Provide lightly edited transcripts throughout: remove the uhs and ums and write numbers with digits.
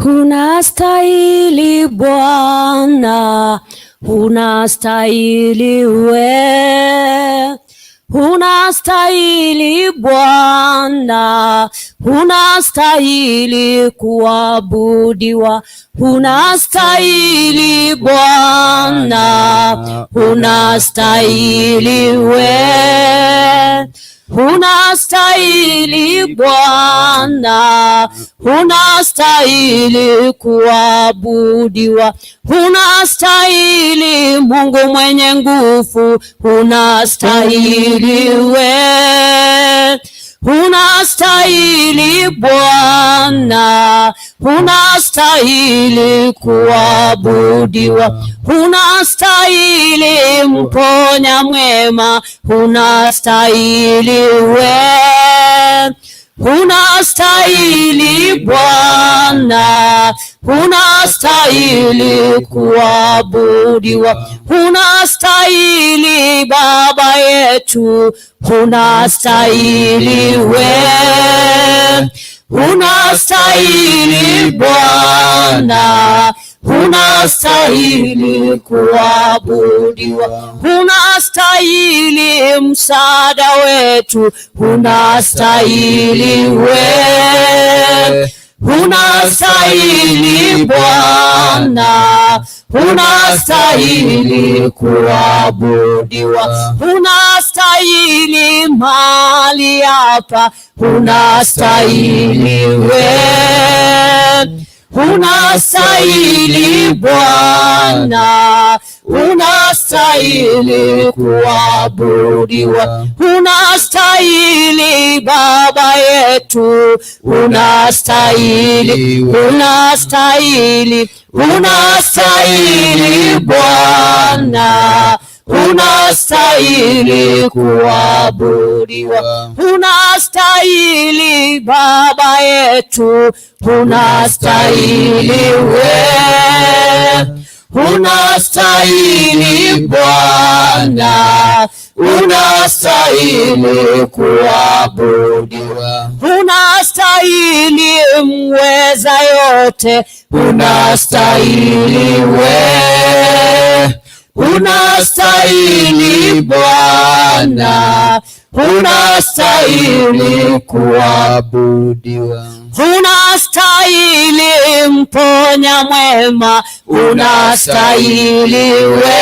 Unastahili Bwana, unastahili we, unastahili Bwana, unastahili kuabudiwa, unastahili Bwana, unastahili we, unastahili Bwana, unastahili kuabudiwa, unastahili Mungu mwenye nguvu, unastahili we, unastahili Bwana, unastahili kuabudiwa, unastahili mponya mwema, unastahili we, unastahili Bwana, unastahili kuabudiwa, unastahili Baba yetu, unastahili we, unastahili Bwana, unastahili kuabudiwa, unastahili msaada wetu, unastahili we, unastahili Bwana, unastahili kuabudiwa, unastahili mali hapa, unastahili we, unastahili Bwana, unastahili kuabudiwa, unastahili Baba yetu, unastahili, unastahili, unastahili Bwana, unastahili kuabudiwa, unastahili Baba yetu, unastahili we, unastahili Bwana, unastahili kuabudiwa, unastahili mweza yote, unastahili we, unastahili Bwana, unastahili kuabudiwa, unastahili mponya mwema, unastahili we,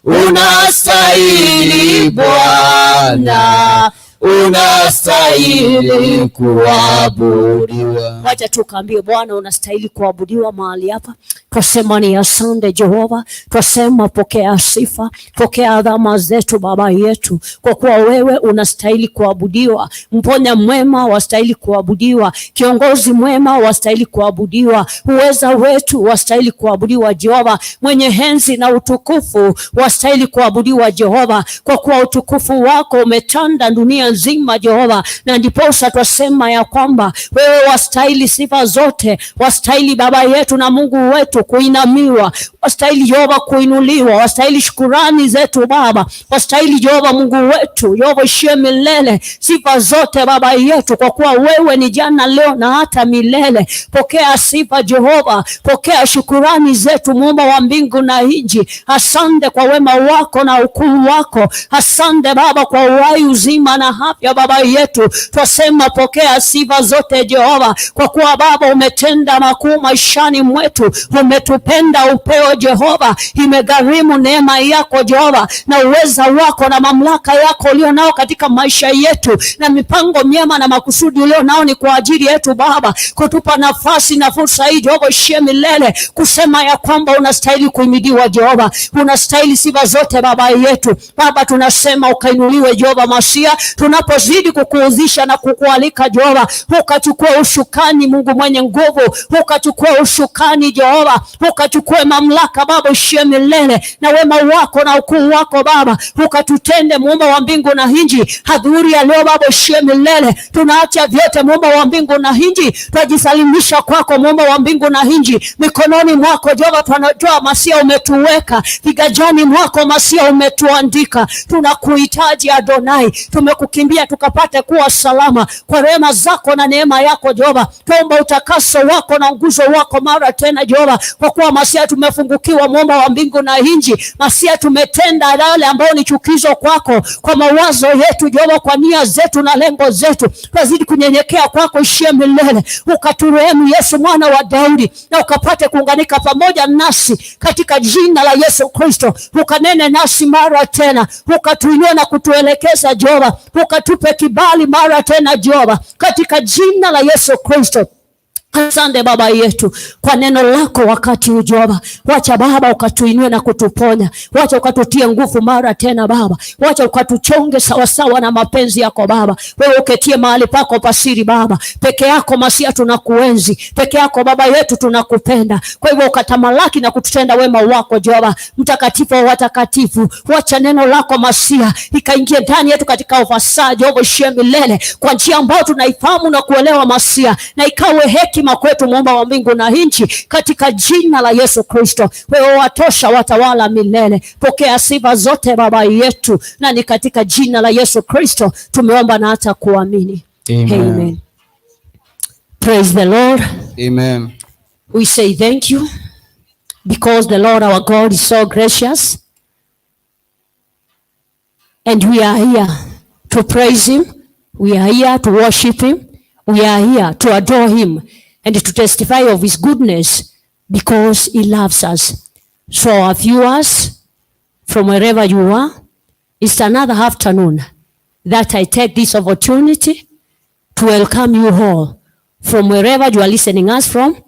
unastahili Bwana, unastahili kuabudiwa. Wacha tukaambie Bwana, unastahili kuabudiwa mahali hapa. Twasema ni asante Jehova, twasema pokea sifa, pokea adhama zetu Baba yetu, kwa kuwa wewe unastahili kuabudiwa. Mponya mwema wastahili kuabudiwa, kiongozi mwema wastahili kuabudiwa, uweza wetu wastahili kuabudiwa Jehova, mwenye enzi na utukufu wastahili kuabudiwa Jehova, kwa kuwa utukufu wako umetanda dunia nzima Jehova, na ndiposa twasema ya kwamba wewe wastahili sifa zote, wastahili Baba yetu na Mungu wetu kuinamiwa, wastahili Jehova kuinuliwa, wastahili shukurani zetu Baba, wastahili Jehova Mungu wetu, Jehova ishie milele, sifa zote Baba yetu, kwa kuwa wewe ni jana, leo na hata milele. Pokea sifa Jehova, pokea shukurani zetu, muumba wa mbingu na nchi. Asante kwa wema wako na ukuu wako, asante Baba kwa uhai, uzima na afya Baba yetu. Twasema pokea sifa zote Jehova, kwa kuwa Baba umetenda makuu maishani mwetu, umetupenda upeo Jehova, imegharimu neema yako Jehova na uweza wako na mamlaka yako ulio nao katika maisha yetu, na mipango myema na makusudi ulio nao ni kwa ajili yetu Baba, kutupa nafasi na fursa hii Jehova ishie milele kusema ya kwamba unastahili kuhimidiwa Jehova, unastahili sifa zote Baba yetu. Baba tunasema ukainuliwe Jehova Masia, tunapozidi kukuudhisha na kukualika Jehova, ukachukua ushukani Mungu mwenye nguvu, ukachukua ushukani Jehova, ukachukue mamlaka mamlaka Baba uishie milele, na wema wako na ukuu wako Baba ukatutende, muumba wa mbingu na nchi. Adhuhuri ya leo Baba uishie milele, tunaacha vyote muumba wa mbingu na nchi, twajisalimisha kwako muumba wa mbingu na nchi, mikononi mwako Jehova. Tunajua Masia umetuweka viganjani mwako, Masia umetuandika. Tunakuhitaji Adonai, tumekukimbia tukapate kuwa salama kwa rehema zako na neema yako Jehova. Tuomba utakaso wako na nguzo wako mara tena Jehova, kwa kuwa Masia tumefungukiwa, muumba wa mbingu na nchi. Masia tumetenda yale ambayo ni chukizo kwako, kwa mawazo yetu Jehova, kwa nia zetu na lengo zetu, twazidi kunyenyekea kwako ishie milele. Ukaturehemu Yesu mwana wa Daudi, na ukapate kuunganika pamoja nasi katika jina la Yesu Kristo, ukanene nasi mara tena, ukatuinua na kutuelekeza Jehova, ukatupe kibali mara tena Jehova, katika jina la Yesu Kristo. Asante Baba yetu kwa neno lako wakati huu Jehova. Wacha Baba ukatuinue na kutuponya, wacha ukatutie nguvu mara tena Baba, wacha ukatuchonge sawasawa na mapenzi yako Baba. Wewe uketie mahali pako pasiri Baba, peke yako Masia tunakuenzi, peke yako Baba yetu tunakupenda. Kwa hivyo ukatamalaki na kututenda wema wako Jehova, mtakatifu wa watakatifu. Wacha neno lako Masia ikaingie ndani yetu katika ufasaha Jehova ishie milele, kwa njia ambayo tunaifahamu na kuelewa Masia, na ikawe hekima kwetu muumba wa mbingu na nchi, katika jina la Yesu Kristo. Wewe watosha, watawala milele. Pokea sifa zote Baba yetu, na ni katika jina la Yesu Kristo tumeomba na hata kuamini. Amen. Amen. Praise the Lord. Amen. We say thank you because the Lord our God is so gracious. And we are here to praise him. We are here to worship him. We are here to adore him and to testify of his goodness because he loves us. So our viewers, from wherever you are, it's another afternoon that I take this opportunity to welcome you all from wherever you are listening us from.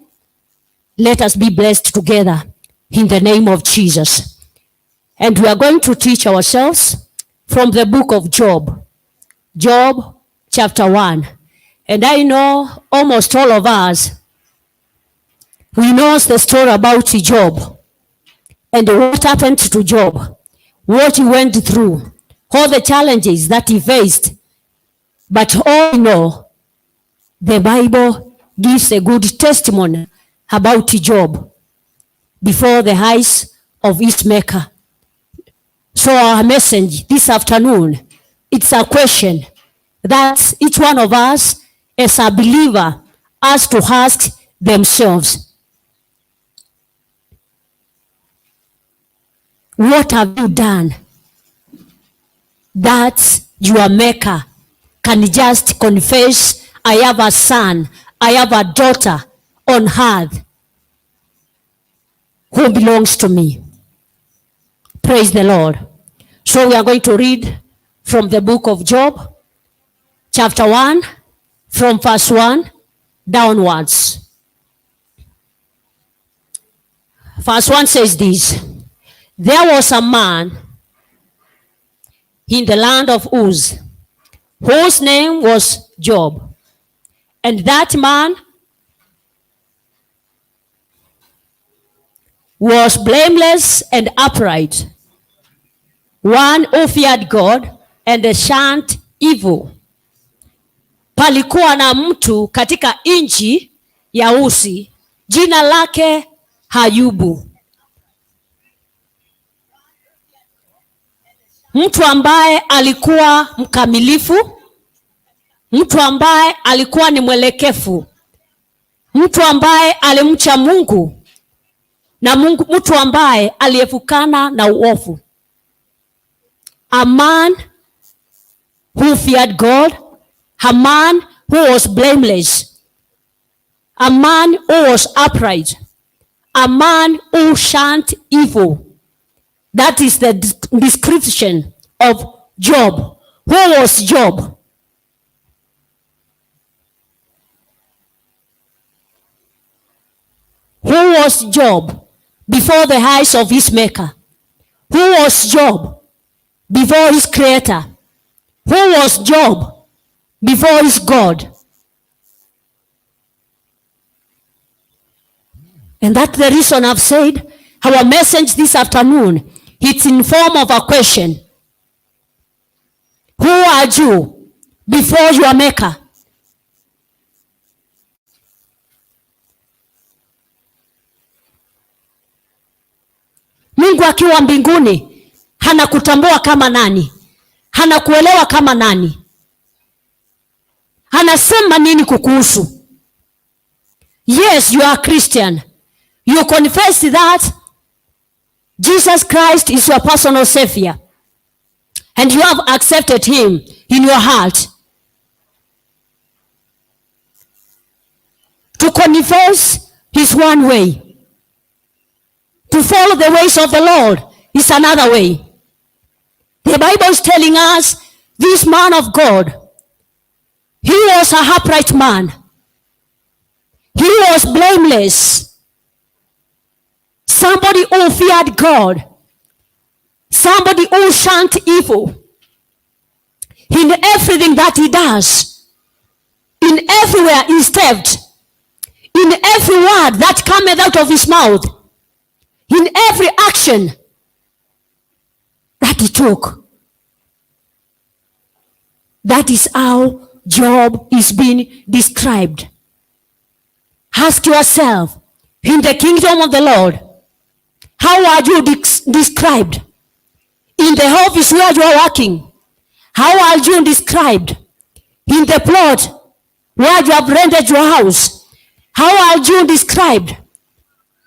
Let us be blessed together in the name of Jesus. And we are going to teach ourselves from the book of Job, Job chapter 1. And I know almost all of us, we know the story about Job and what happened to Job, what he went through, all the challenges that he faced. But all in all, the Bible gives a good testimony about Job before the eyes of his maker. So our message this afternoon, it's a question that each one of us as a believer has to ask themselves. What have you done that your maker can just confess, "I have a son, I have a daughter on earth who belongs to me"? Praise the Lord. So we are going to read from the book of Job, chapter 1, from verse 1 downwards. Verse 1 says this: "There was a man in the land of Uz, whose name was Job. And that man was blameless and upright, one who feared God and shunned evil." Palikuwa na mtu katika nchi ya Usi, jina lake Ayubu, mtu ambaye alikuwa mkamilifu, mtu ambaye alikuwa ni mwelekefu, mtu ambaye alimcha Mungu na Mungu, mtu ambaye aliepukana na uovu. A man who feared God, a man who was blameless, a man who was upright, a man who shunned evil. That is the description of Job. Who was Job? Who was Job before the eyes of his maker? Who was Job before his creator? Who was Job before his God? And that's the reason I've said Our message this afternoon, it's in form of a question. Who are you before your maker? Mungu akiwa mbinguni anakutambua kama nani? Anakuelewa kama nani? Anasema nini kukuhusu? Yes, you are Christian. You confess that Jesus Christ is your personal savior. And you have accepted him in your heart. To confess is one way. To follow the ways of the Lord is another way. The Bible is telling us this man of God, he was a upright man. He was blameless. Somebody who feared God. Somebody who shunned evil. In everything that he does, in everywhere he stepped, in every word that cometh out of his mouth, in every action that he took. That is how Job is being described. Ask yourself, in the kingdom of the Lord, how are you described? In the office where you are working, how are you described? In the plot where you have rented your house, how are you described?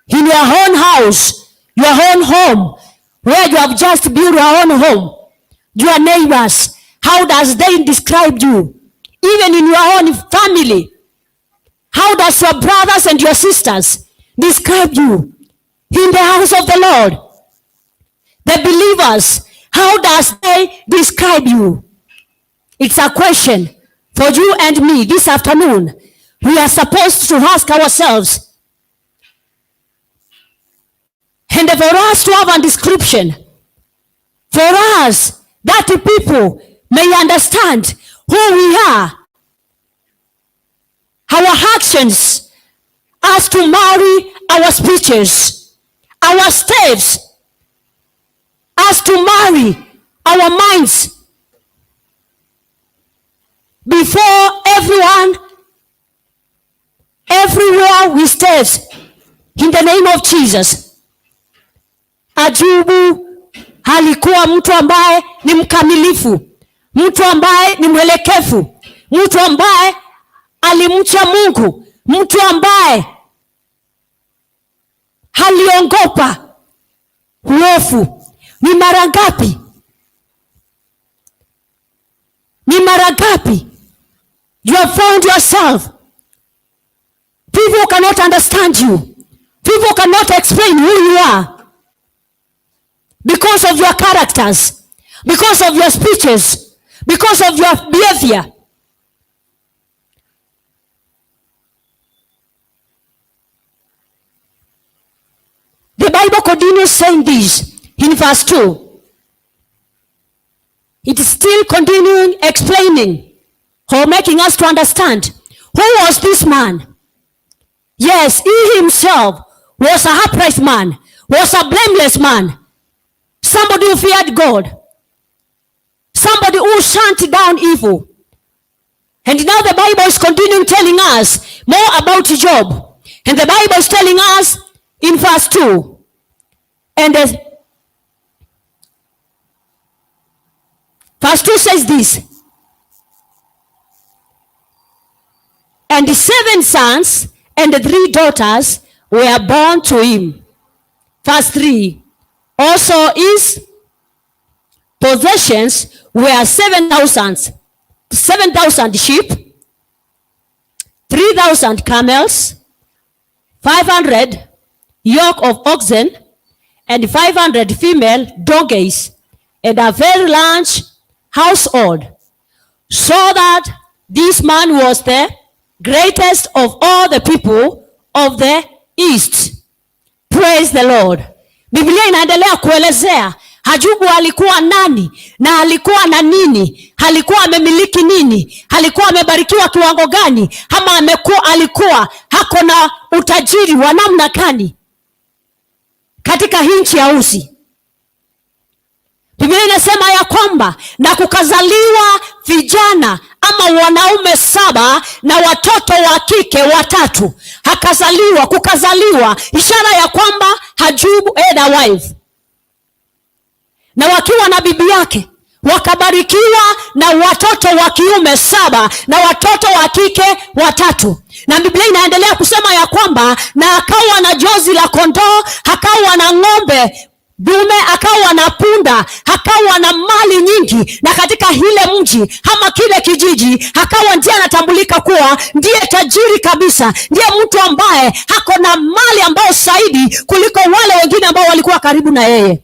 In your own house, your own home, where you have just built your own home, your neighbors, how does they describe you? Even in your own family, how does your brothers and your sisters describe you? In the house of the Lord, the believers, how does they describe you? It's a question for you and me this afternoon. We are supposed to ask ourselves. And for us to have a description, for us that the people may understand who we are, our actions as to marry our speeches, our steps, as to marry our minds before everyone, everywhere we step, in the name of Jesus. Ayubu alikuwa mtu ambaye ni mkamilifu, mtu ambaye ni mwelekevu, mtu ambaye alimcha Mungu, mtu ambaye aliogopa uovu. Ni mara ngapi? Ni mara ngapi you have found yourself, people cannot understand you, people cannot explain who you are because of your characters, because of your speeches, because of your behavior. The Bible continues saying this in verse 2. It is still continuing explaining or making us to understand who was this man. Yes, he himself was a upright man, was a blameless man, somebody who feared God, somebody who shunned down evil. And now the Bible is continuing telling us more about Job. And the Bible is telling us in verse 2. And the verse 2 says this. And the 7 sons and the 3 daughters were born to him. Verse 3. Also his possessions were 7,000 sheep, 3,000 camels, 500 yoke of oxen, and 500 female donkeys, and a very large household, so that this man was the greatest of all the people of the East. Praise the Lord. Biblia inaendelea kuelezea Ayubu alikuwa nani na alikuwa na nini, alikuwa amemiliki nini, alikuwa amebarikiwa kiwango gani, ama alikuwa hako na utajiri wa namna gani. Katika nchi ya Uzi. Biblia inasema ya kwamba na kukazaliwa vijana ama wanaume saba na watoto wa kike watatu. Hakazaliwa, kukazaliwa, ishara ya kwamba Hajubu had a wife. Na wakiwa na bibi yake wakabarikiwa na watoto wa kiume saba na watoto wa kike watatu. Na Biblia inaendelea kusema ya kwamba na akawa na jozi la kondoo, akawa na ng'ombe dume, akawa na punda, akawa na mali nyingi. Na katika ile mji ama kile kijiji akawa ndiye anatambulika kuwa ndiye tajiri kabisa, ndiye mtu ambaye hako na mali ambayo zaidi kuliko wale wengine ambao walikuwa karibu na yeye.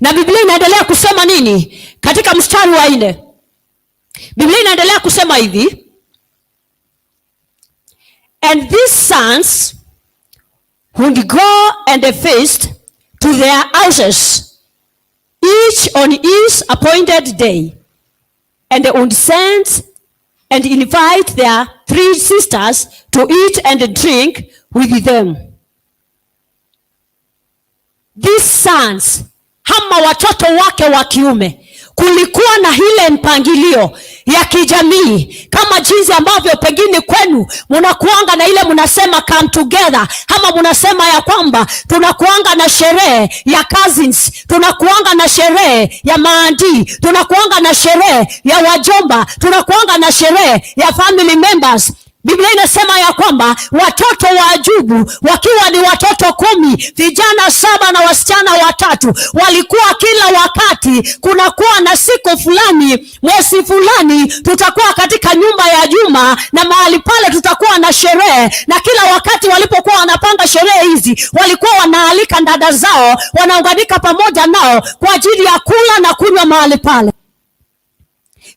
Na Biblia inaendelea kusema nini katika mstari wa 4? Biblia inaendelea kusema hivi: "And these sons would go and feast to their houses, each on his appointed day, and would send and invite their three sisters to eat and drink with them." These sons, ama watoto wake wa kiume, kulikuwa na ile mpangilio ya kijamii kama jinsi ambavyo pengine kwenu mnakuanga na ile mnasema come together, ama mnasema ya kwamba tunakuanga na sherehe ya cousins, tunakuanga na sherehe ya maauntie, tunakuanga na sherehe ya wajomba, tunakuanga na sherehe ya family members. Biblia inasema ya kwamba watoto wa Ajubu wakiwa ni watoto 10, vijana saba na wasichana watatu, walikuwa kila wakati kunakuwa na siku fulani, mwezi fulani, tutakuwa katika nyumba ya Juma na mahali pale tutakuwa na sherehe. Na kila wakati walipokuwa wanapanga sherehe hizi, walikuwa wanaalika dada zao, wanaunganika pamoja nao kwa ajili ya kula na kunywa mahali pale.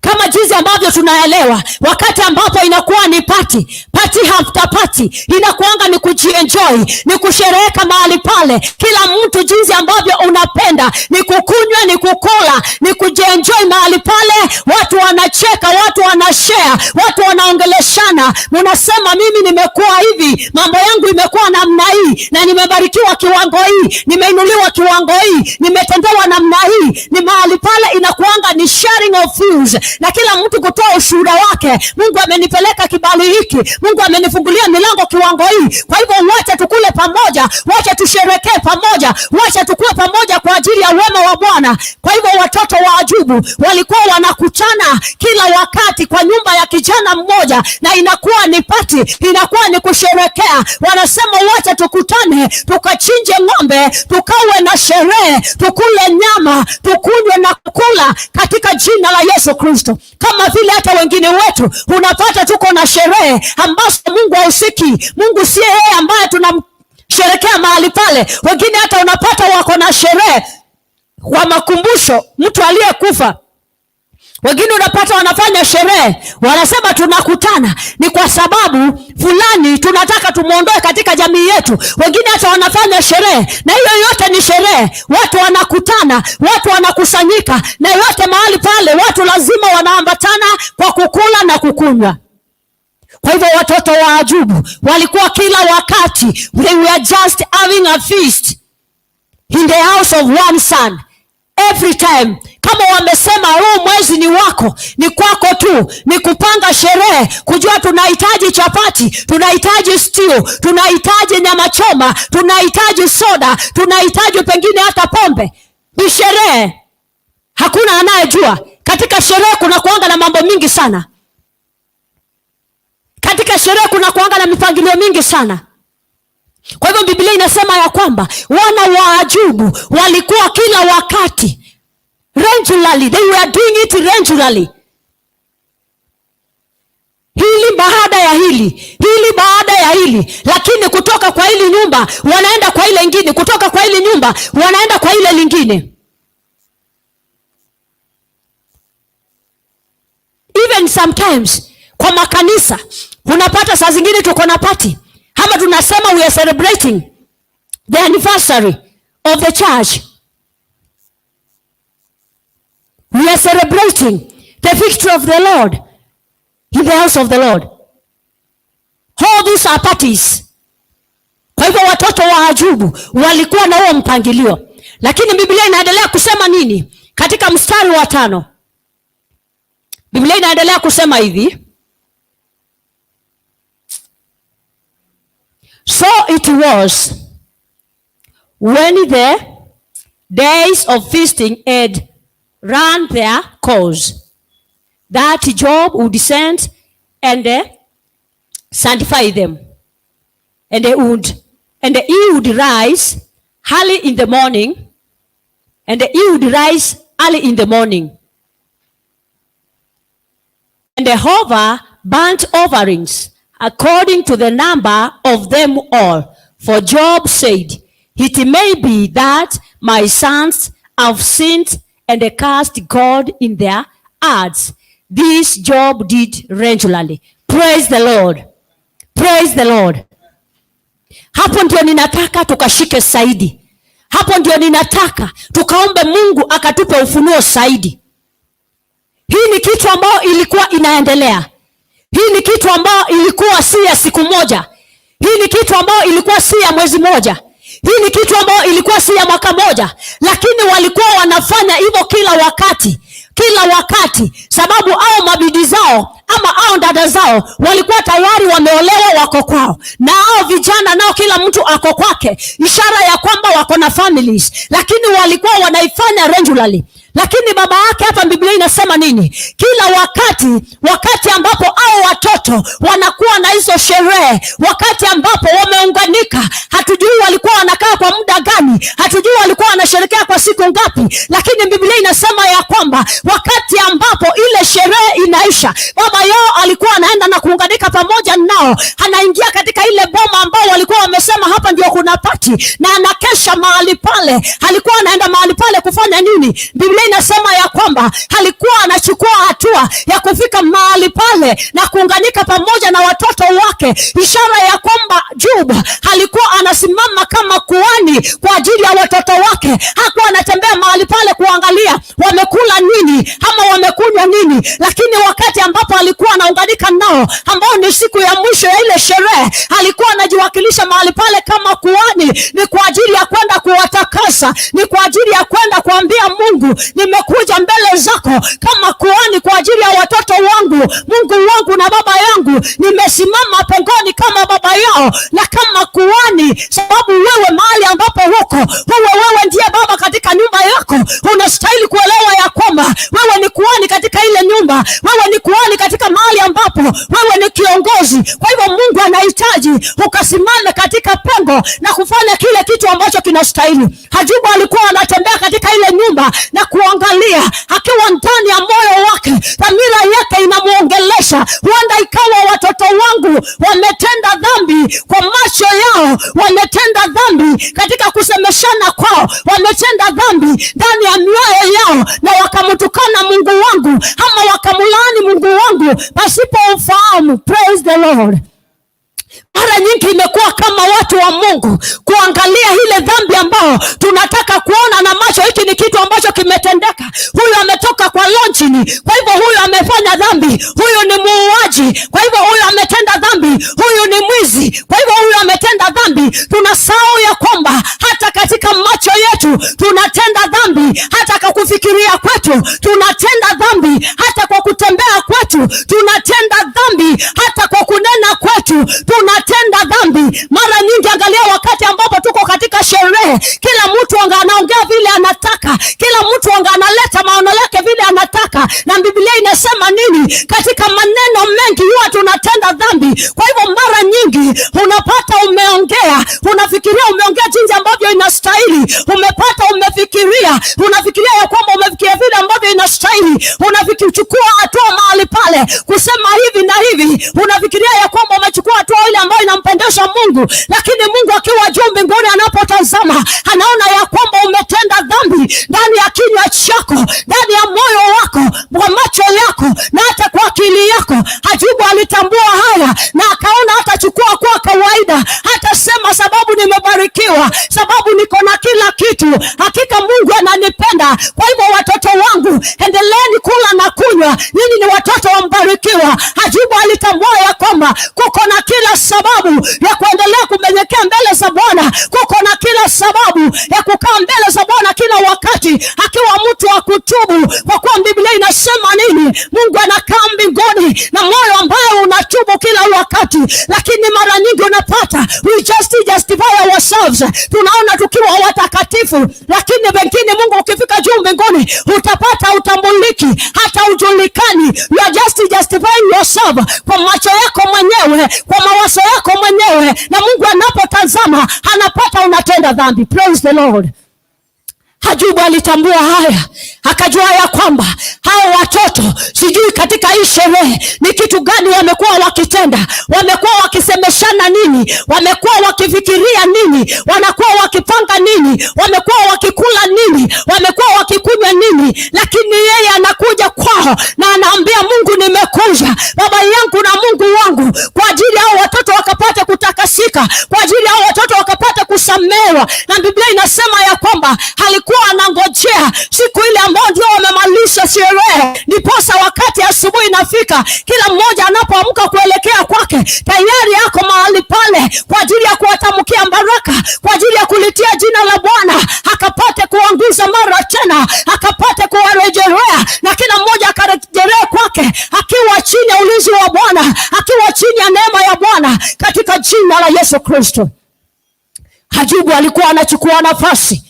Kama jinsi ambavyo tunaelewa, wakati ambapo inakuwa ni party, party after party, inakuanga ni kujienjoy, ni kushereheka mahali pale. Kila mtu jinsi ambavyo unapenda, ni kukunywa, ni kukula, ni kujienjoy mahali pale. Watu wanacheka, watu wanashare, watu wanaongeleshana. Munasema mimi nimekuwa hivi, mambo yangu imekuwa namna hii, na nimebarikiwa kiwango hii, nimeinuliwa kiwango hii, nimetendewa namna hii. Ni mahali pale inakuanga ni sharing of views, na kila mtu kutoa ushuhuda wake. Mungu amenipeleka kibali hiki, Mungu amenifungulia milango kiwango hii. Kwa hivyo wacha tukule pamoja, wacha tusherekee pamoja, wacha tukue pamoja kwa ajili ya wema wa Bwana. Kwa hivyo watoto wa Ajubu walikuwa wanakutana kila wakati kwa nyumba ya kijana mmoja, na inakuwa ni party, inakuwa ni kusherekea. Wanasema wacha tukutane, tukachinje ng'ombe, tukawe na sherehe, tukule nyama, tukunywe na kukula katika jina la Yesu Kristo. Kama vile hata wengine wetu unapata tuko na sherehe ambazo Mungu hahusiki. Mungu si yeye ambaye tunamsherekea mahali pale. Wengine hata unapata wako na sherehe kwa makumbusho mtu aliyekufa. Wengine unapata wanafanya sherehe, wanasema tunakutana ni kwa sababu fulani tunataka tumuondoe katika jamii yetu. Wengine hata wanafanya sherehe, na hiyo yote ni sherehe. Watu wanakutana, watu wanakusanyika, na yote mahali pale watu lazima wanaambatana kwa kukula na kukunywa. Kwa hivyo watoto wa Ajubu walikuwa kila wakati, they were just having a feast in the house of one son every time. Kama wamesema huu mwezi ni wako, ni kwako tu, ni kupanga sherehe, kujua tunahitaji chapati, tunahitaji stew, tunahitaji nyama choma, tunahitaji soda, tunahitaji pengine hata pombe. Ni sherehe, hakuna anayejua. Katika sherehe kuna kuanga na mambo mingi sana. Katika sherehe kuna kuanga na mipangilio mingi sana. Kwa hivyo Biblia inasema ya kwamba wana wa Ajubu walikuwa kila wakati regularly, they were doing it regularly, hili baada ya hili, hili baada ya hili, lakini kutoka kwa hili nyumba wanaenda kwa ile ingine, kutoka kwa hili nyumba wanaenda kwa ile lingine. Even sometimes kwa makanisa unapata saa zingine tuko na party ama tunasema we are celebrating the anniversary of the church. We are celebrating the victory of the Lord in the house of the Lord. All these are parties. Kwa hivyo watoto wa Ajubu walikuwa na huo mpangilio, lakini Biblia inaendelea kusema nini katika mstari wa 5? Biblia inaendelea kusema hivi: So it was when the days of feasting had run their course, that Job would send and sanctify them, and he would rise early in the morning, and he would rise early in the morning, and offer burnt offerings according to the number of them all. For Job said, It may be that my sons have sinned and cursed God in their hearts. This Job did regularly. Praise the Lord. Praise the Lord. Hapo ndio ninataka tukashike zaidi. Hapo ndio ninataka tukaombe Mungu akatupe ufunuo zaidi. Hii ni kitu ambayo ilikuwa inaendelea. Hii ni kitu ambayo ilikuwa si ya siku moja. Hii ni kitu ambayo ilikuwa si ya mwezi moja. Hii ni kitu ambayo ilikuwa si ya mwaka moja, lakini walikuwa wanafanya hivyo kila wakati, kila wakati, sababu au mabidi zao ama au dada zao walikuwa tayari wameolewa, wako kwao, na hao vijana nao kila mtu ako kwake, ishara ya kwamba wako na families, lakini walikuwa wanaifanya regularly. Lakini baba yake hapa, Biblia inasema nini? Kila wakati, wakati ambapo hao watoto wanakuwa na hizo sherehe, wakati ambapo wameunganika, hatujui walikuwa wanakaa kwa muda gani, hatujui walikuwa wanasherekea kwa siku ngapi, lakini Biblia inasema ya kwamba wakati ambapo ile sherehe inaisha, baba yao alikuwa anaenda na kuunganika pamoja nao, anaingia katika ile boma ambao walikuwa wamesema hapa ndio kuna party, na anakesha mahali pale. Alikuwa anaenda mahali pale kufanya nini? Biblia inasema ya kwamba alikuwa anachukua hatua ya kufika mahali pale na kuunganika pamoja na watoto wake, ishara ya kwamba Job alikuwa anasimama kama kuhani kwa ajili ya watoto wake. Hakuwa anatembea mahali pale kuangalia wamekula nini ama wamekunywa nini, lakini wakati ambapo alikuwa anaunganika nao, ambao ni siku ya mwisho ya ile sherehe, alikuwa anajiwakilisha mahali pale kama kuhani, ni kwa ajili ya kwenda kuwatakasa, ni kwa ajili ya kwenda kuambia Mungu, nimekuja mbele zako kama kuhani kwa ajili ya watoto wangu, Mungu wangu na baba yangu, nimesimama pengoni kama baba yao na kama kuhani, sababu wewe mahali ambapo huko, wewe ndiye baba katika nyumba yako. Unastahili kuelewa ya kwamba wewe ni kuhani katika ile nyumba, wewe ni kuhani katika mahali ambapo wewe ni kiongozi. Kwa hivyo Mungu anahitaji ukasimame katika pengo na kufanya kile kitu ambacho kinastahili. Hajubu alikuwa anatembea katika ile nyumba na kuangalia, akiwa ndani ya moyo wake, dhamira yake inamuongelesha, huenda ikawa watoto wangu wametenda dhambi kwa macho yao, wametenda dhambi katika kusemeshana kwao, wametenda dhambi ndani ya mioyo yao, na wakamtukana Mungu wangu ama wakamlaani Mungu wangu pasipo ufahamu. Praise the Lord. Mara nyingi imekuwa kama watu wa Mungu kuangalia ile dhambi ambao tunataka kuona na macho, hiki ni kitu ambacho kimetendeka. Huyu ametoka kwa lonchini, kwa hivyo huyu amefanya dhambi, huyu ni muuaji, kwa hivyo huyu ametenda dhambi, huyu ni mwizi, kwa hivyo huyu ametenda dhambi. Tunasahau ya kwamba hata katika macho yetu tunatenda dhambi, hata kwa kufikiria kwetu tunatenda dhambi, hata kwa kutembea kwetu tunatenda dhambi, hata kwa kunena kwetu tunatenda dhambi. Mara nyingi, angalia wakati ambapo tuko katika sherehe, kila mtu anaongea vile anataka, kila mtu analeta maono yake vile anataka, na Biblia inasema nini? Katika maneno mengi huwa tunatenda dhambi. Kwa hivyo mara nyingi unapata umeongea, unafikiria umeongea jinsi ambavyo inastahili, umepata umefikiria, unafikiria ya kwamba umefikiria vile ambavyo inastahili, unafikichukua hatua mahali pale kusema hivi na hivi, unafikiria ya kwamba umechukua hatua ile ambayo inampendeza Mungu, lakini Mungu akiwa juu mbinguni anapotazama anaona ya kwamba umetenda dhambi ndani ya kinywa chako, ndani ya moyo wako, kwa macho yako na hata kwa akili yako. Hajubu alitambua haya na akaona hatachukua kwa kawaida, hatasema sababu nimebarikiwa. mbarikiwa, sababu niko na kila kitu. Hakika Mungu ananipenda. Kwa hivyo watoto wangu, endeleeni kula na kunywa, nyinyi ni watoto wa mbarikiwa. Ajubu alitambua ya kwamba kuko na kila sababu ya kuendelea kunyenyekea mbele za Bwana, kuko na kila sababu ya kukaa mbele za Bwana kila wakati, akiwa mtu wa kutubu, kwa kuwa Biblia inasema nini? Mungu anakaa mbinguni na moyo ambaye unatubu kila wakati. Lakini mara nyingi unapata we just justify ourselves, tunaona tukiwa watakatifu, lakini wengine, Mungu ukifika juu mbinguni utapata utambuliki, hata ujulikani. You are just justifying yourself kwa macho yako mwenyewe, kwa mawazo yako mwenyewe, na Mungu anapotazama anapata unatenda dhambi. Praise the Lord. Ajubu alitambua haya, akajua ya kwamba hao watoto sijui katika hii sherehe ni kitu gani wamekuwa wakitenda, wamekuwa wakisemeshana nini, wamekuwa wakifikiria nini, wanakuwa wakipanga nini, wamekuwa wakikula nini, wamekuwa wakikunywa nini, lakini yeye anakuja kwao na anaambia Mungu, nimekuja baba yangu na Mungu wangu kwa ajili ya hao watoto wakapate kutakasika, kwa ajili ya hao watoto wakapate kusamewa. Na Biblia inasema ya kwamba alikuwa anangojea siku ile ambayo ndio wamemaliza sherehe, ndiposa wakati asubuhi inafika, kila mmoja anapoamka kuelekea kwake, tayari yako mahali pale kwa ajili ya kuwatamkia baraka, kwa ajili ya kulitia jina la Bwana, akapate kuanguza mara tena, akapate kuwarejelea, na kila mmoja akarejelea kwake akiwa chini ya ulinzi wa Bwana, akiwa chini ya neema ya Bwana, katika jina la Yesu Kristo. Ajubu alikuwa anachukua nafasi.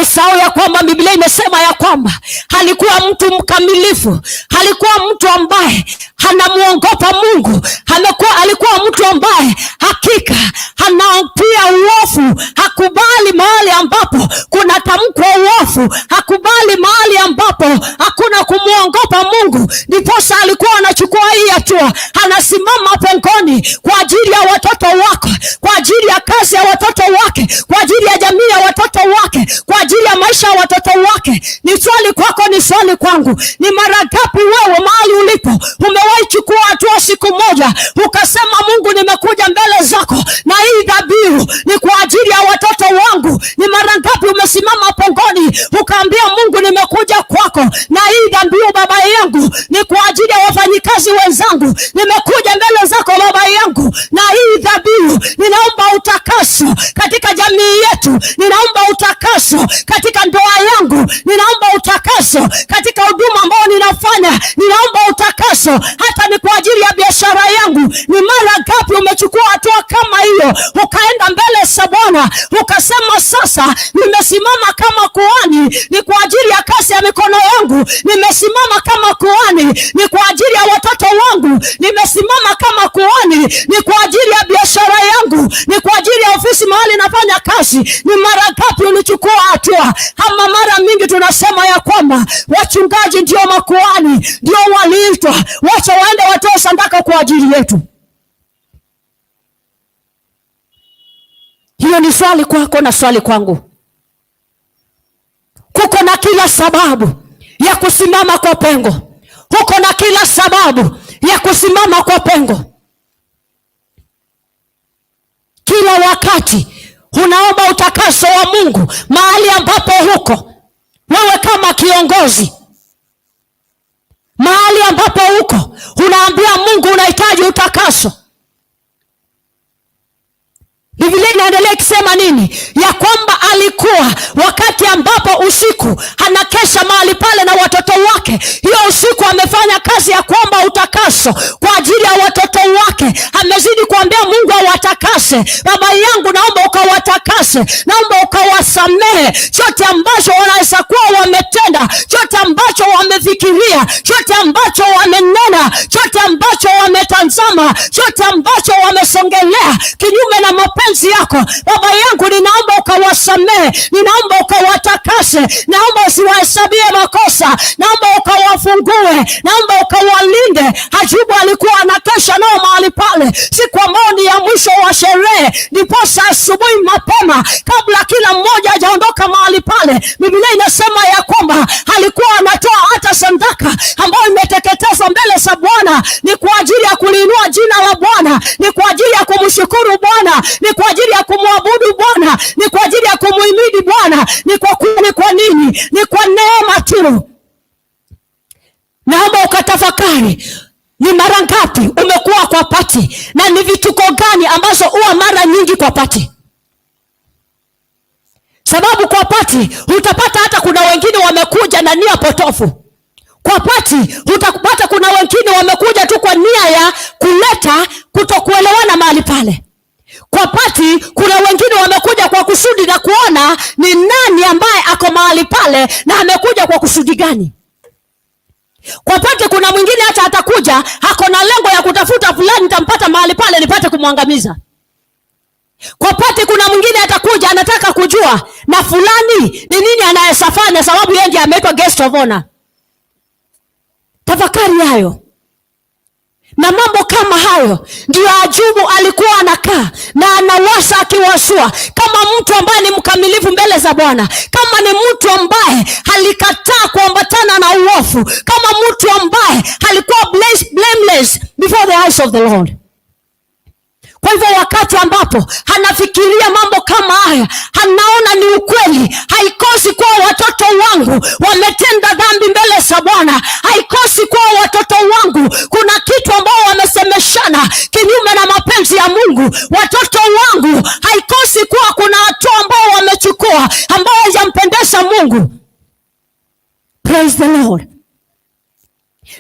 Usahau ya kwamba Biblia imesema ya kwamba alikuwa mtu mkamilifu, alikuwa mtu ambaye anamuogopa Mungu, alikuwa mtu ambaye hakika anaupia uovu, hakubali mahali ambapo kuna tamko uovu, hakubali mahali ambapo hakuna kumuogopa Mungu. Ndiposa alikuwa anachukua hii hatua, anasimama pengoni kwa ajili ya watoto wake, kwa ajili ya kazi ya watoto wake, kwa ajili ya jamii ya watoto wake, kwa ajili ya maisha ya watoto wake. Ni swali kwako, ni swali kwangu, ni mara ngapi wewe mahali ulipo umewahi chukua hatua siku moja ukasema, Mungu, nimekuja mbele zako na hii dhabihu ni kwa ajili ya watoto wangu? Ni mara ngapi umesimama pongoni ukaambia Mungu, nimekuja kwako na hii dhabihu baba yangu ni kwa ajili ya wafanyikazi wenzangu, nimekuja mbele zako baba yangu na hii dhabihu, ninaomba utakaso katika jamii yetu, ninaomba utakaso katika ndoa yangu, ninaomba utakaso katika huduma ambayo ninafanya, ninaomba utakaso hata ni kwa ajili ya biashara yangu. Ni mara ngapi umechukua hatua kama hiyo, ukaenda mbele za Bwana ukasema, sasa nimesimama kama kuhani, ni kwa ajili ya kazi ya mikono yangu, nimesimama kama kuhani, ni kwa ajili ya watoto wangu, nimesimama kama kuhani, ni kwa ajili ya biashara yangu, ni kwa ajili ya ofisi mahali nafanya kazi. Ni mara ngapi ulichukua hatua? Ama mara mingi tunasema ya kwamba wachungaji ndio makuhani, ndio waliitwa, wacha waende watoe sadaka kwa ajili yetu. Hiyo ni swali kwako na swali kwangu. Kuko na kila sababu ya kusimama kwa pengo, kuko na kila sababu ya kusimama kwa pengo. Kila wakati unaomba utakaso wa Mungu mahali ambapo huko wewe kama kiongozi, mahali ambapo huko unaambia Mungu unahitaji utakaso. Biblia inaendelea ikisema nini? Ya kwamba alikuwa wakati ambapo usiku anakesha mahali pale na watoto wake. Hiyo usiku amefanya kazi ya kuomba utakaso kwa ajili ya watoto wake. Amezidi kuambia Mungu awatakase. Baba yangu, naomba ukawatakase, naomba ukawasamehe chote ambacho wanaweza kuwa wametenda, chote ambacho wamefikiria, chote ambacho wamenena, chote ambacho wametazama, chote ambacho wamesongelea kinyume na mapenzi yako. Baba yangu, ninaomba ukawasamehe, ninaomba ukawatakase, naomba usiwahesabie makosa, naomba ukawafungue, naomba ukawalinde. Ajubu alikuwa anakesha nao mahali pale siku ambayo ni ya mwisho wa sherehe, ndiposa asubuhi mapema, kabla kila mmoja hajaondoka mahali pale, Biblia inasema ya kwamba alikuwa anatoa hata sadaka ambayo imeteketezwa mbele za Bwana, ni kwa ajili ya kuliinua jina la Bwana, ni kwa ajili ya kumshukuru kumshukuru Bwana, ni kwa ajili ya kumwabudu Bwana, ni kwa ajili ya kumuhimidi Bwana. Ni kwa ni kwa nini? Ni kwa neema tu. Naomba ukatafakari ni mara ngapi umekuwa kwa party na ni vituko gani ambazo huwa mara nyingi kwa party. Sababu kwa party utapata hata kuna wengine wamekuja na nia potofu. Kwa party utapata kuna wengine wamekuja tu kwa nia ya kuleta kutokuelewana mahali pale. Kwa party kuna wengine wamekuja kwa kusudi na kuona ni nani ambaye ako mahali pale na amekuja kwa kusudi gani. Kwa party kuna mwingine hata atakuja ako na lengo ya kutafuta fulani, nitampata mahali pale nipate kumwangamiza. Kwa party kuna mwingine atakuja anataka kujua na fulani ni nini anayesafanya, sababu yeye ndiye ameitwa guest of honor. Tafakari hayo na mambo kama hayo. Ndio Ajubu alikuwa anakaa na anawasa akiwasua kama mtu ambaye ni mkamilifu mbele za Bwana, kama ni mtu ambaye alikataa kuambatana na uovu, kama mtu ambaye alikuwa blameless before the eyes of the Lord. Kwa hivyo wakati ambapo anafikiria mambo kama haya, anaona ni ukweli, haikosi kuwa watoto wangu wametenda dhambi mbele za Bwana, haikosi kuwa watoto wangu kuna kitu ambao wamesemeshana kinyume na mapenzi ya Mungu. Watoto wangu haikosi kuwa kuna hatua ambao wamechukua ambao hajampendeza Mungu. Praise the Lord.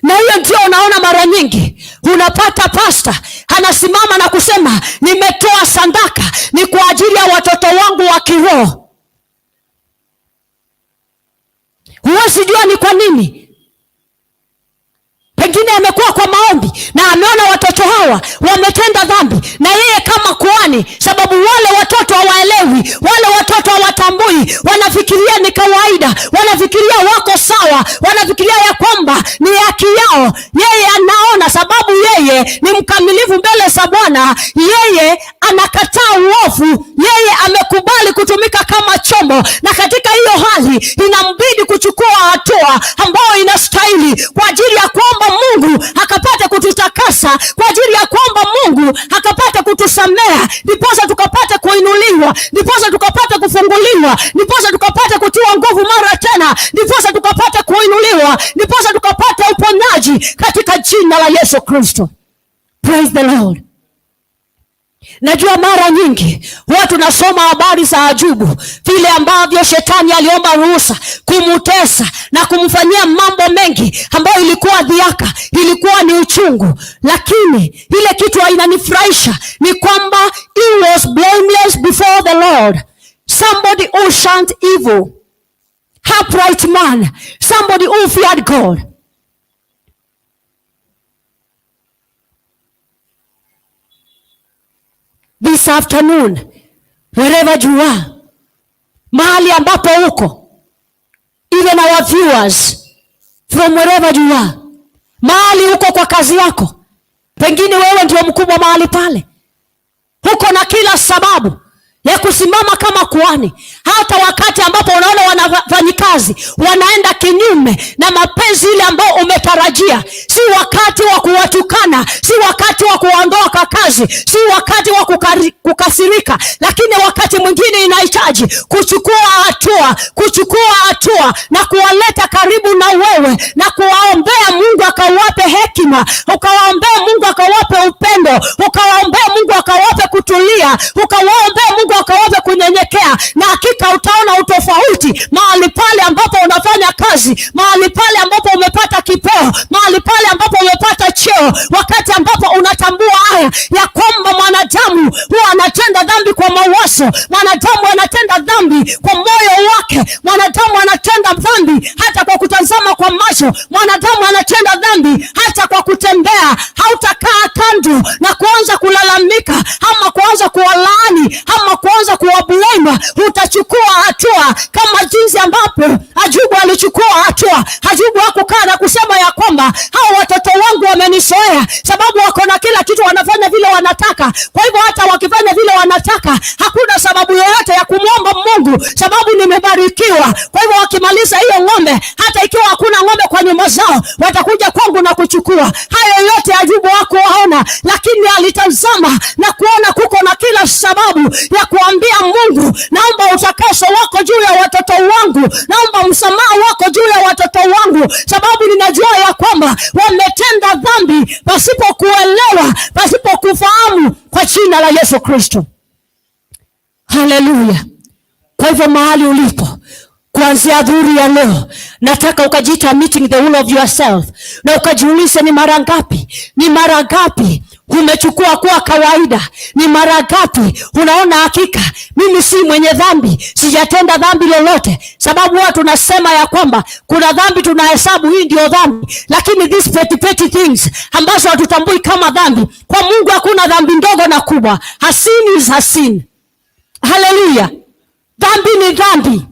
Na hiyo ndio unaona mara nyingi unapata pasta anasimama na kusema, nimetoa sadaka ni kwa ajili ya watoto wangu wa kiroho. Huwezi jua ni kwa nini. Pengine amekuwa kwa maombi na ameona watoto hawa wametenda dhambi, na yeye kama kuhani, sababu wale watoto hawaelewi, wale watoto hawatambui, wanafikiria ni kawaida, wanafikiria wako sawa, wanafikiria ya kwamba ni haki yao. Yeye anaona, sababu yeye ni mkamilifu mbele za Bwana, yeye anakataa uovu, yeye amekubali kutumika kama chombo, na katika hiyo hali inambidi kuchukua hatua ambayo inastahili kwa ajili ya kuomba Mungu akapate kututakasa, kwa ajili ya kuomba Mungu akapate kutusamea, ndiposa tukapate kuinuliwa, ndiposa tukapate kufunguliwa, ndiposa tukapate kutiwa nguvu mara tena, ndiposa tukapate kuinuliwa, ndiposa tukapate uponyaji katika jina la Yesu Kristo. Praise the Lord. Najua mara nyingi huwa tunasoma habari za Ajubu, vile ambavyo shetani aliomba ruhusa kumutesa na kumfanyia mambo mengi ambayo ilikuwa dhihaka, ilikuwa ni uchungu, lakini ile kitu inanifurahisha ni kwamba he was blameless before the Lord, somebody who shunned evil, upright man, somebody who feared God. This afternoon, wherever you are, mahali ambapo uko, even our viewers from wherever you are, mahali uko kwa kazi yako, pengine wewe ndio mkubwa mahali pale, uko na kila sababu ya kusimama kama kuhani, hata wakati ambapo unaona wanafanyikazi wanaenda kinyume na mapenzi ile ambayo umetarajia. Si wakati wa kuwatukana, si wakati wa kuwaondoa kwa kazi, si wakati wa kukasirika, lakini wakati mwingine inahitaji kuchukua hatua, kuchukua hatua na kuwaleta karibu na wewe na kuwaombea Mungu akawape hekima, ukawaombea Mungu akawape upendo, ukawaombea Mungu akawape kutulia, ukawaombea Mungu akawape kunyenyekea, na hakika utaona utofauti mahali pale ambapo unafanya kazi, mahali pale ambapo umepata kipeo, mahali pale ambapo umepata cheo, wakati ambapo unatambua haya ya kwamba mwanadamu huwa anatenda dhambi kwa mawazo, mwanadamu anatenda dhambi kwa moyo wake, mwanadamu anatenda dhambi hata kwa kutazama kwa macho, mwanadamu anatenda dhambi hata kwa kutembea. Hautakaa kando na kuanza kulalamika ama kuanza kuwalaani ama kuanza kuwablame. Utachukua hatua kama jinsi ambapo Ajubu alichukua hatua. Ajubu hakukaa na kusema ya kwamba hao watoto wangu wamenizoea, sababu wako na kila kitu, wanafanya vile wanataka. Kwa hivyo hata wakifanya vile wanataka, hakuna sababu yoyote ya kumwomba Mungu, sababu nimebarikiwa. Kwa hivyo wakimaliza hiyo ng'ombe, hata ikiwa hakuna ng'ombe kwa nyumba zao, watakuja kwangu na kuchukua. Hayo yote Ajubu hakuwaona, lakini alitazama na kuona kuko kila sababu ya kuambia Mungu, naomba utakaso wako juu ya watoto wangu, naomba msamaha wako juu ya watoto wangu, sababu ninajua ya kwamba wametenda dhambi pasipo kuelewa, pasipo kufahamu, kwa jina la Yesu Kristo. Haleluya! Kwa hivyo mahali ulipo kuanzia dhuhuri ya leo, nataka ukajiita meeting the whole of yourself na ukajiulize, ni mara ngapi, ni mara ngapi umechukua kuwa kawaida? Ni mara ngapi unaona hakika mimi si mwenye dhambi, sijatenda dhambi lolote? Sababu watu tunasema ya kwamba kuna dhambi tunahesabu hii ndio dhambi, lakini these petty petty things ambazo hatutambui kama dhambi, kwa Mungu hakuna dhambi ndogo na kubwa. A sin is a sin. Haleluya! Dhambi ni dhambi.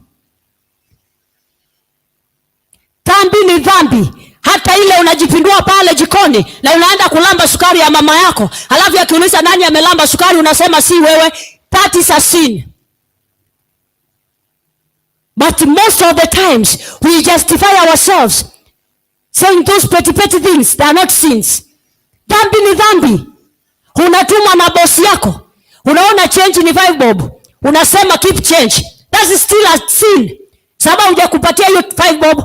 Dhambi ni dhambi. Hata ile unajipindua pale jikoni na unaenda kulamba sukari ya mama yako, halafu akiuliza nani amelamba sukari, unasema si wewe. That is a sin. But most of the times we justify ourselves saying those petty petty things, they are not sins. Dhambi ni dhambi. Unatumwa na bosi yako, unaona change ni 5 bob, unasema keep change. That is still a sin, sababu hujakupatia hiyo 5 bob,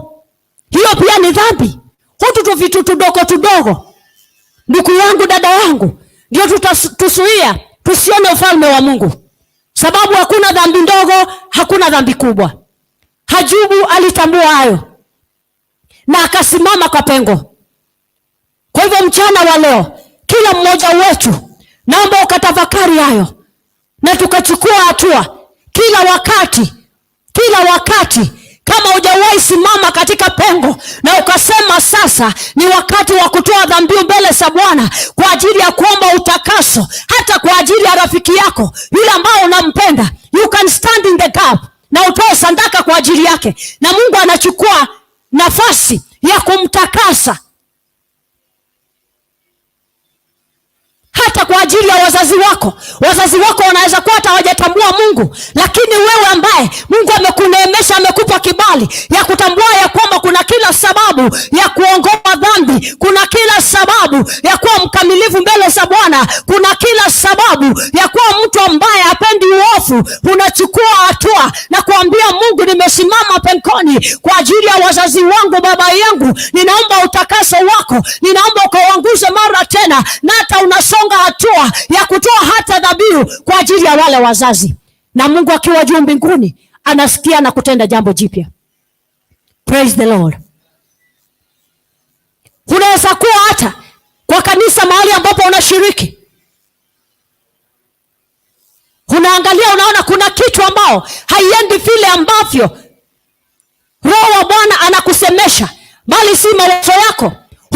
hiyo pia ni dhambi. Hutu tu vitu tudogo tudogo, ndugu yangu, dada yangu, ndio tutatuzuia tusione ufalme wa Mungu, sababu hakuna dhambi ndogo, hakuna dhambi kubwa. Ayubu alitambua hayo na akasimama kwa pengo. Kwa hivyo mchana wa leo, kila mmoja wetu, naomba ukatafakari hayo na tukachukua hatua kila wakati, kila wakati. Kama hujawahi simama katika pengo na ukasema sasa ni wakati wa kutoa dhabihu mbele za Bwana kwa ajili ya kuomba utakaso, hata kwa ajili ya rafiki yako yule ambao unampenda, you can stand in the gap na utoe sadaka kwa ajili yake, na Mungu anachukua nafasi ya kumtakasa hata kwa ajili ya wazazi wako. Wazazi wako wanaweza kuwa hata hawajatambua Mungu, lakini wewe ambaye Mungu amekuneemesha, amekupa kibali ya kutambua ya kwamba kuna kila sababu ya kuongoa dhambi, kuna kila sababu ya kuwa mkamilifu mbele za Bwana, kuna kila sababu ya kuwa mtu ambaye hapendi uovu, unachukua hatua na kuambia Mungu, nimesimama pengoni kwa ajili ya wazazi wangu, baba yangu, ninaomba utakaso wako, ninaomba ukawanguze mara tena, na hata unasonga hatua ya kutoa hata dhabihu kwa ajili ya wale wazazi, na Mungu akiwa juu mbinguni anasikia na kutenda jambo jipya. Praise the Lord. Unaweza kuwa hata kwa kanisa mahali ambapo unashiriki, unaangalia, unaona kuna kitu ambao haiendi vile ambavyo Roho wa Bwana anakusemesha, bali si mawazo yako.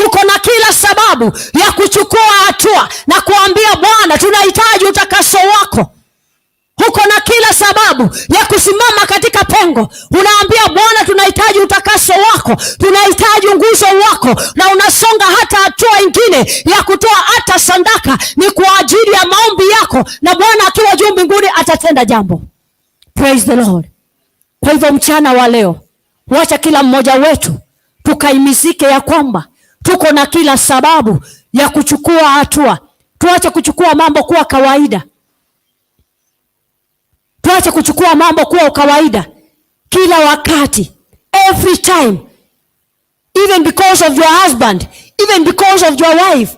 Uko na kila sababu ya kuchukua hatua na kuambia Bwana, tunahitaji utakaso wako. Uko na kila sababu ya kusimama katika pengo, unaambia Bwana, tunahitaji utakaso wako, tunahitaji nguzo wako, na unasonga hata hatua ingine ya kutoa hata sadaka, ni kwa ajili ya maombi yako, na Bwana akiwa juu mbinguni atatenda jambo. Praise the Lord. Kwa hivyo mchana wa leo, wacha kila mmoja wetu tukaimizike ya kwamba tuko na kila sababu ya kuchukua hatua. Tuache kuchukua mambo kuwa kawaida, tuache kuchukua mambo kuwa kawaida kila wakati, every time, even because of your husband, even because of your wife,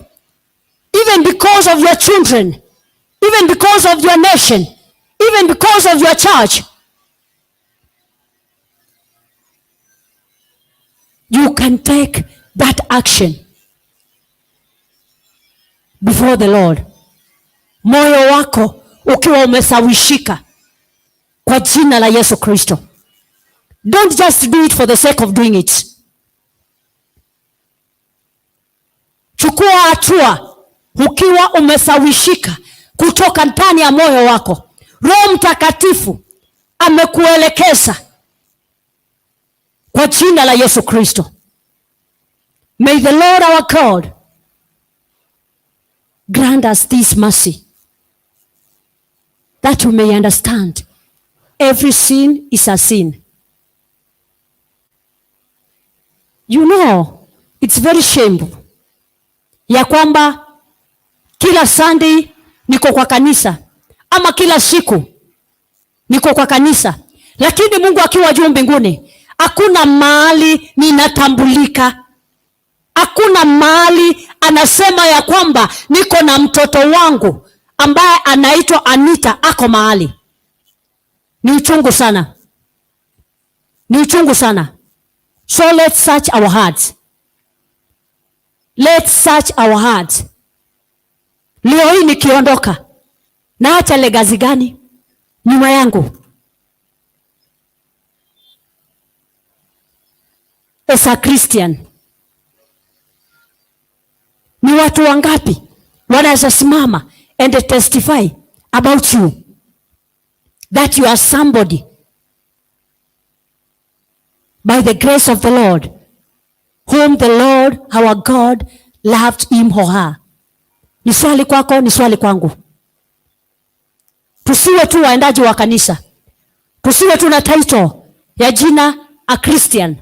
even because of your children, even because of your nation, even because of your church. You can take that action before the Lord, moyo wako ukiwa umesawishika kwa jina la Yesu Kristo. Don't just do it for the sake of doing it. Chukua hatua ukiwa umesawishika kutoka ndani ya moyo wako. Roho Mtakatifu amekuelekeza kwa jina la Yesu Kristo. May the Lord our God grant us this mercy that we may understand every sin is a sin. It's very shameful ya kwamba kila Sunday niko kwa kanisa. Ama kila siku niko kwa kanisa, lakini Mungu akiwa juu mbinguni, hakuna mahali ninatambulika. Hakuna mahali anasema ya kwamba niko na mtoto wangu ambaye anaitwa Anita ako mahali. Ni uchungu sana. Ni uchungu sana. So let's search our hearts. Let's search our hearts. Leo hii nikiondoka, naacha legacy gani nyuma yangu? As a Christian, ni watu wangapi wanaweza simama and testify about you that you are somebody by the grace of the Lord, whom the Lord our God loved him or her? Ni swali kwako, ni swali kwangu. Tusiwe tu waendaji wa kanisa, tusiwe tu na title ya jina a Christian.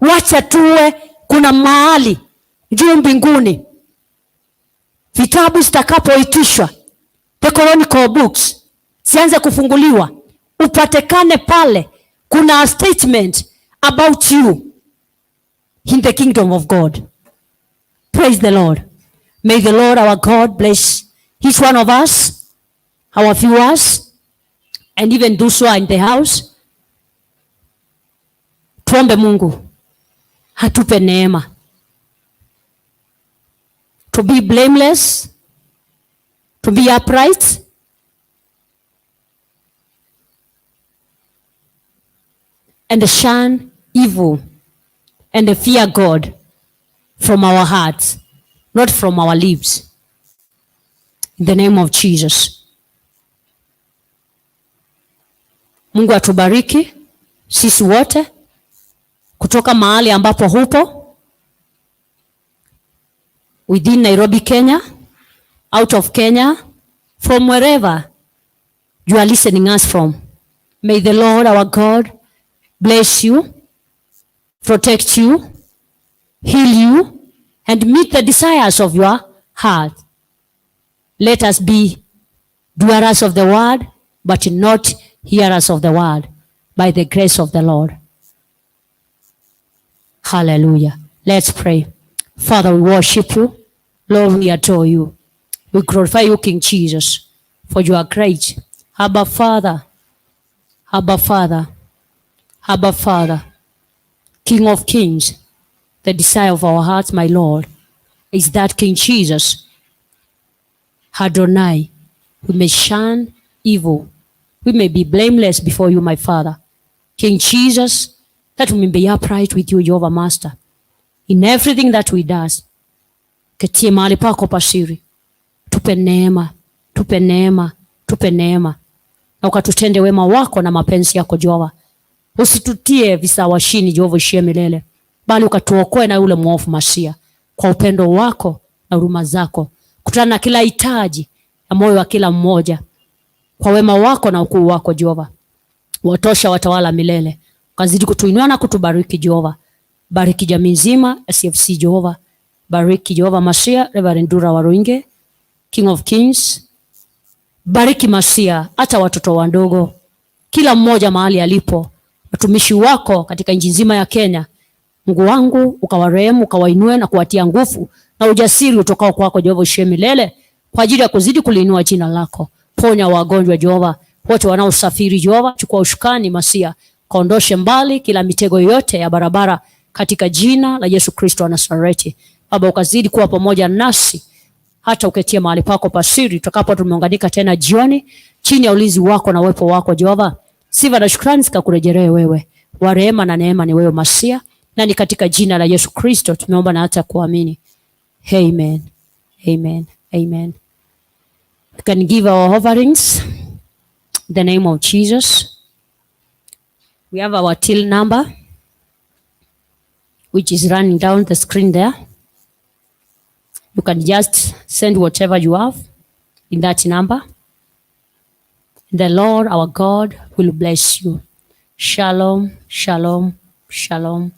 Wacha tuwe kuna mahali juu mbinguni vitabu zitakapoitishwa, the chronicle books zianze kufunguliwa, upatikane pale, kuna a statement about you in the kingdom of God. Praise the Lord. May the Lord our God bless each one of us, our viewers, and even those who are in the house. Tuombe Mungu atupe neema to be blameless, to be upright, and shun evil and fear God from our hearts, not from our lips. In the name of Jesus. Mungu atubariki sisi wote kutoka mahali ambapo hupo within Nairobi, Kenya, out of Kenya, from wherever you are listening us from. May the Lord our God bless you, protect you, heal you, and meet the desires of your heart. Let us be doers of the word, but not hearers of the word, by the grace of the Lord. Hallelujah. Let's pray. Father, we worship you. Lord, we adore you. We glorify you, King Jesus, for you are great. Abba Father, Abba Father, Abba Father, King of Kings, the desire of our hearts, my Lord, is that King Jesus, Adonai, we may shun evil, we may be blameless before you, my Father. King Jesus, that we may be upright with you, Jehovah Master, in everything that we does. Ketie mahali pako pasiri, tupe neema, tupe neema, tupe neema, na ukatutende wema wako na mapenzi yako Jehova. Usitutie visawashini Jehova ishie milele, bali ukatuokoe na yule mwovu Masia, kwa upendo wako na huruma zako. Kutana na kila hitaji ya moyo wa kila mmoja, kwa wema wako na ukuu wako Jehova. Watosha watawala milele, ukazidi kutuinua na kutubariki Jehova. Bariki jamii nzima SFC Jehova. Bariki Jehova Masia, Reverend Dura Waruinge, King of Kings. Bariki Masia, hata watoto wadogo, kila mmoja mahali alipo, watumishi wako katika nchi nzima ya Kenya. Mungu wangu ukawarehemu, ukawainue na kuwatia nguvu na ujasiri utokao kwako Jehova uishie milele, kwa ajili ya kuzidi kuliinua jina lako. Ponya wagonjwa Jehova, wote wanaosafiri Jehova, chukua ushukani Masia, kaondoshe mbali kila mitego yote ya barabara katika jina la Yesu Kristo wa Nazareti. Baba, ukazidi kuwa pamoja nasi hata uketie mahali pako pasiri, tutakapo tumeunganika tena jioni chini ya ulinzi wako na uwepo wako Jehova. Sifa na shukrani zikakurejelee wewe. Wa rehema na neema ni wewe Masia, na ni katika jina la Yesu Kristo tumeomba na hata kuamini. Amen. Amen. Amen. We can give our offerings in the name of Jesus. We have our till number, which is running down the screen there. You can just send whatever you have in that number. The Lord our God will bless you. Shalom, shalom, shalom.